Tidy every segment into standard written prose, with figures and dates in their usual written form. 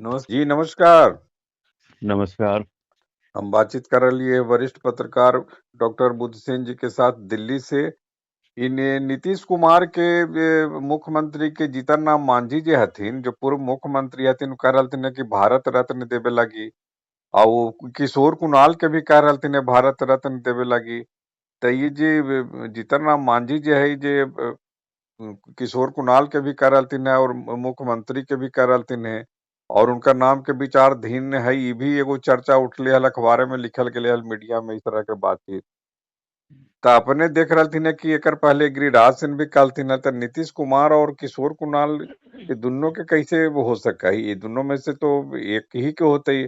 नमस् जी नमस्कार। नमस्कार। हम बातचीत कर रही है वरिष्ठ पत्रकार डॉक्टर बुद्धसेन जी के साथ दिल्ली से। इन नीतीश कुमार के मुख्यमंत्री के जीतन राम मांझी जे हथिन, जो पूर्व मुख्यमंत्री हथिन, कह रहलथिन कि भारत रत्न देवे लगी, आ वो किशोर कुणाल के भी कह रहलथिन है भारत रत्न देवे लगी। तो ये जे जीतन राम मांझी जे है, जे किशोर कुणाल के भी कह रहलथिन है और मुख्यमंत्री के भी कह रहलथिन है, और उनका नाम के विचारधीन है, ये भी एगो चर्चा उठले हल, अखबारे में लिखल गेले हल, मीडिया में इस तरह के बातचीत। तो अपने देख रहलथिन है कि एकर पहले गिरिराज सिंह भी कहलथिन है, तो नीतीश कुमार और किशोर कुणाल ये दोनों के कैसे वो हो सका है? ये दोनों में से तो एक ही के होते ही।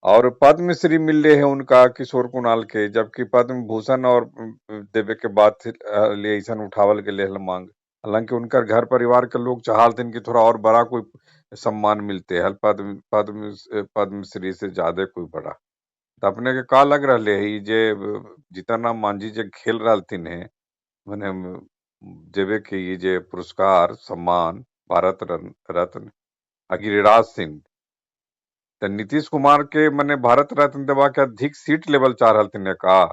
और पद्मश्री मिलले है उनका किशोर कुणाल के, जबकि पद्म भूषण और देवे के बाद ले ऐसा उठावल गेले हल मांग। हालांकि उनका घर परिवार के लोग चाहलथिन कि थोड़ा और बड़ा कोई सम्मान मिलते हल, पद्म पद्म पद्मश्री से ज्यादा कोई बड़ा। तो अपने के का लग रहा है ई जे जीतन राम मांझी जे खेल रहलथिन है, मने देवे के ये जे पुरस्कार सम्मान भारत रत्न आ गिरिराज सिंह, तो नीतीश कुमार के मने भारत रत्न देवा के अधिक सीट लेवल चाह रहलथिन है का?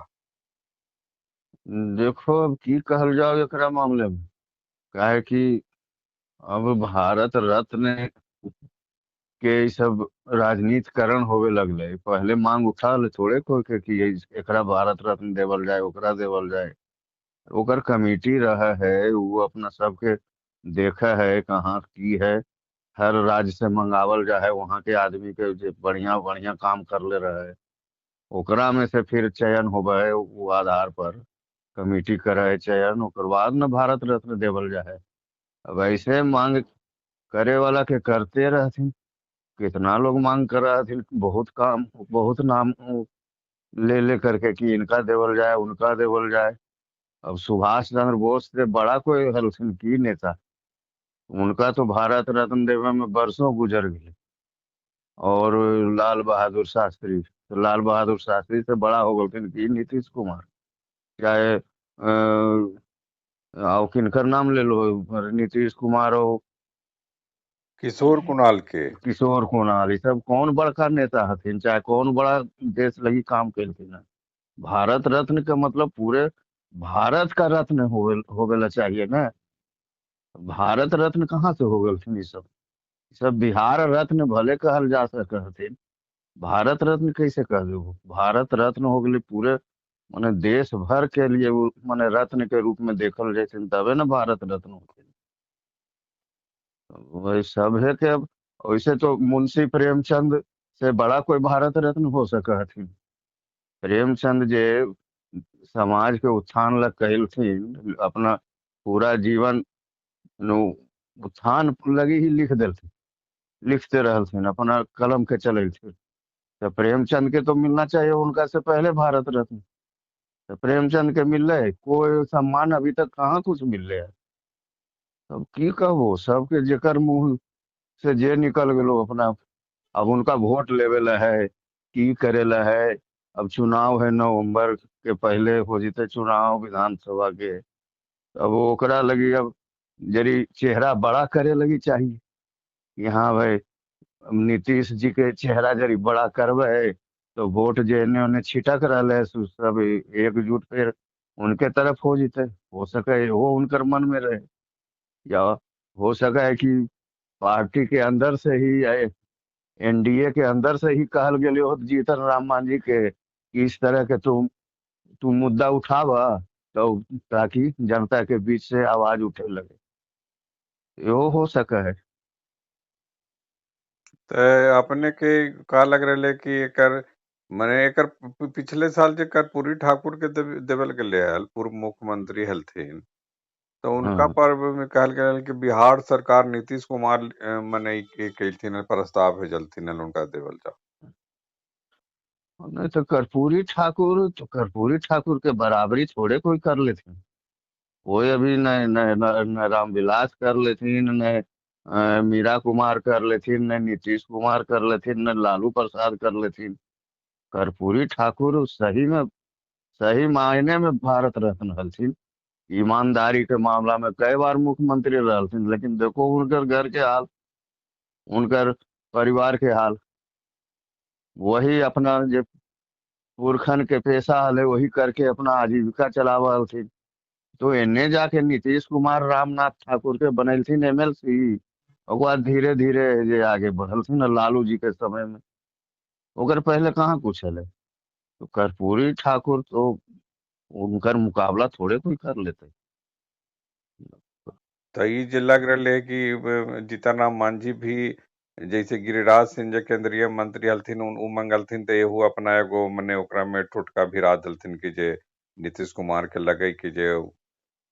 देखो अब की कहल जाओ एकरा मामले में, काहे कि अब भारत रत्न के ई सब राजनीतिकरण होवे लगले। पहले मांग उठा ले थोड़े कोई के कि एकरा भारत रत्न देवल जाए, ओकरा देवल जाए। ओकर कमेटी रहा है, वो अपना सबके देखा है कहाँ की है, हर राज्य से मंगावल जा है वहाँ के आदमी के जो बढ़िया बढ़िया काम कर ले रहा है, ओकरा में से फिर चयन होवे है, वो आधार पर कमेटी करे है चयन, ओकर बाद न भारत रत्न देवल जा है। अब ऐसे मांग करे वाला के करते रहथिन, कितना लोग मांग कर रहा थी, बहुत काम बहुत नाम ले ले करके कि इनका देवल जाए उनका देवल जाए। अब सुभाष चंद्र बोस से बड़ा कोई हलथिन की नेता, उनका तो भारत रत्न देवे में बरसों गुजर गए। और लाल बहादुर शास्त्री, तो लाल बहादुर शास्त्री से बड़ा हो गए की नीतीश कुमार, चाहे आओ किनकर नाम ले लो, नीतीश कुमार हो, किशोर कुणाल के, किशोर कुणाल, ये सब कौन बड़का नेता हथिन, चाहे कौन बड़ा देश लगी काम कैलथिन। भारत रत्न का मतलब पूरे भारत का रत्न होवे ला चाहिए ना। भारत रत्न कहाँ से हो गए ये सब? सब बिहार रत्न भले कहल जा सक हथिन, भारत रत्न कैसे कह दू? भारत रत्न हो गए पूरे माने देश भर के लिए, वो माने रत्न के रूप में देखल जैसे, तबे ना भारत रत्न होते। वही सब है कि अब वैसे तो मुंशी प्रेमचंद से बड़ा कोई भारत रत्न हो सका हथिन। प्रेमचंद जे समाज के उत्थान ला कहलथिन, अपना पूरा जीवन नु उत्थान लगी ही लिख देलथिन, लिखते रहलथिन, अपना कलम के चलेलथिन। तो प्रेमचंद के तो मिलना चाहिए उनका से पहले भारत रत्न। तो प्रेमचंद के मिलले कोई सम्मान अभी तक कहाँ कुछ मिलले है। अब की कहबो, सबके जेकर मुँह से जे निकल गलो अपना, अब उनका वोट लेवे ला है, की करे ला है। अब चुनाव है नवंबर के पहले हो जीते चुनाव विधानसभा के, अब ओकरा लगी अब जरी चेहरा बड़ा करे लगी चाहिए कि हाँ भाई नीतीश जी के चेहरा जरी बड़ा करवे तो वोट जे एने ओने छिटक रहा है सब एकजुट फिर उनके तरफ हो जीते। हो सके वो उनकर मन में रहे, या हो सका है कि पार्टी के अंदर से ही, एनडीए के अंदर से ही कहल गेल हो जीतन राम मांझी के कि इस तरह के तुम मुद्दा उठावा तो ताकि जनता के बीच से आवाज उठे लगे, यो हो सका है। तो अपने के का लग रहा है कि एकर मने एकर पिछले साल जे कर्पूरी ठाकुर के देवल गेले हल, पूर्व मुख्यमंत्री हलथिन, तो उनका हाँ। पर्व में कहल गेल कि बिहार सरकार नीतीश कुमार मने कैलथिन हल, प्रस्ताव भेजलथिन हल उनका देवल जाओ। नहीं तो कर्पूरी ठाकुर तो कर्पूरी ठाकुर के बराबरी थोड़े कोई कर लेथिन। कोई अभी न न न रामविलास कर लेथिन, न मीरा कुमार कर लेथिन, न नीतीश कुमार कर लेथिन, न लालू प्रसाद कर लेथिन। कर्पूरी ठाकुर सही में सही मायने में भारत रत्न हलथिन। ईमानदारी के मामला में कई बार मुख्यमंत्री रहलथिन, लेकिन देखो उनकर घर के हाल, उनकर परिवार के हाल। वही अपना जे पुरखन के पेशा हले वही करके अपना आजीविका चलावऽ हलथिन। तो एने जाके नीतीश कुमार रामनाथ ठाकुर के बनैलथिन एमएलसी, ओकर बाद धीरे धीरे जे आगे बढ़लथिन लालू जी के समय में। ओकर पहले कहाँ कुछ हले। तो कर्पूरी ठाकुर तो उनकर मुकाबला थोड़े कोई कर लेते। तो ई जे लग रहले है कि जीतन राम मांझी भी जैसे गिरिराज सिंह जे केंद्रीय मंत्री हलथिन, उ मंगलथिन, तो एहू अपना एगो मने ओकरा में टोटका भिरा देलथिन कि जे नीतीश कुमार के लगे कि जे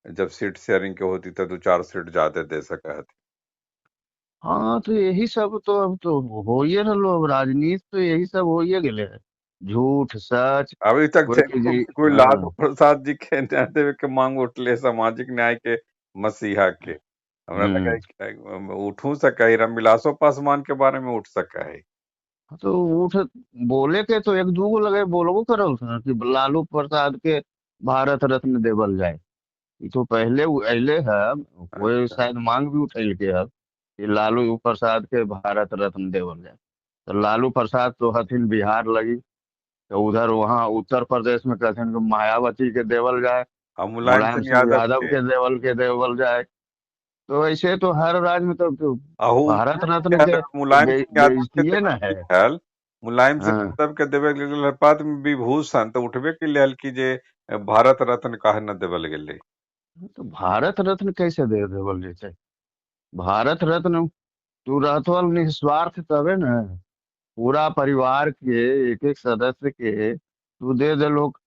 जब सीट शेयरिंग के होती तो 2-4 सीट ज्यादा दे सके हथिन। हाँ, तो यही सब तो अब तो होइए रहलो, अब राजनीति तो यही सब होइए गेले है, झूठ सच। अभी तक कोई के देखो जी, कि कोई लालू हाँ। प्रसाद जी के न्याय देवे के मांग उठले सामाजिक न्याय के मसीहा के, हमरा लगा हम्म है कि उठू सके है, रामविलासो पासवान के बारे में उठ सके है। तो उठ बोले के तो एक दूगो लगे बोलबो करल था कि लालू प्रसाद के भारत रत्न देवल जाए। ई तो पहले उ अइले है, कोई अच्छा। शायद मांग भी उठैलके है कि लालू प्रसाद के भारत रत्न देवल जाए। तो लालू प्रसाद तो हथिन बिहार लगी, तो उधर वहाँ उत्तर प्रदेश में कहथिन कि मायावती के देवल जाए, आ मुलायम मुलायम सिंह सिंह यादव यादव के के देवल जाए। तो ऐसे तो हर राज्य में तो अहू भारत रत्न के मुलायम सिंह यादव के बेइज्जतिये देवे न है। के लेल, मुलायम सिंह हाँ। यादव के देवे के लेल पद्म विभूषण तो उठबे के लेल कि जे भारत रत्न काहे न देवल गेलै। तो भारत रत्न कैसे दे देवल जैसे? भारत रत्न तू रहतो निस्वार्थ तबे न, पूरा परिवार के एक एक सदस्य के तू दे दे लोग,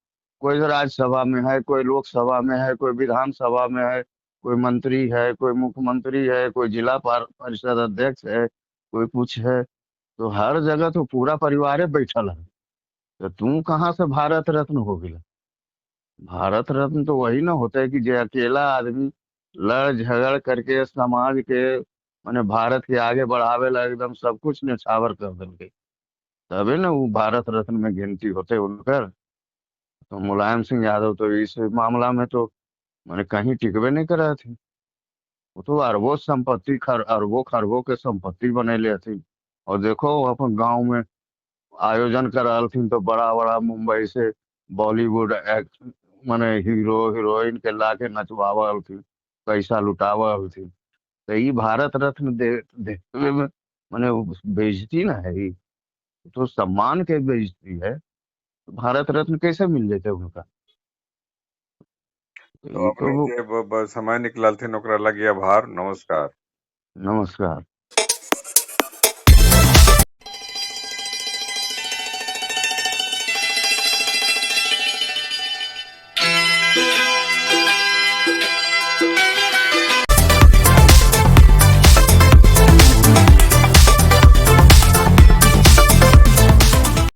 कोई राज्यसभा में है, कोई लोकसभा में है, कोई विधानसभा में है, कोई मंत्री है, कोई मुख्यमंत्री है, कोई जिला परिषद अध्यक्ष है, कोई कुछ है, तो हर जगह तो पूरा परिवार बैठल है। तो तू कहाँ से भारत रत्न हो गया? भारत रत्न तो वही ना होता है कि जो अकेला आदमी लड़ झगड़ करके समाज के माने भारत के आगे बढ़ावे ला एकदम सब कुछ न्यौछावर कर देलके, तबे ना वो भारत रत्न में गिनती होते उनकर। तो मुलायम सिंह यादव तो इस मामला में तो माने कहीं टिकबे नहीं कर रहे थे। वो तो अरबों संपत्ति अरबों खरबों के संपत्ति बनैले हथिन। और देखो अपन गांव में आयोजन कर रहलथिन तो बड़ा बड़ा मुंबई से बॉलीवुड एक्ट माने हीरो हीरोइन के लाके नचवावल हलथिन, पैसा लुटावल हलथिन। तो ये भारत रत्न दे देवे में माने बेइज्जती ना है, ई तो सम्मान के बेइज्जती है। तो भारत रत्न कैसे मिल जेते उनका? तो ई अपने तो जे समय निकललथिन ओकरा लगी आभार, नमस्कार। नमस्कार।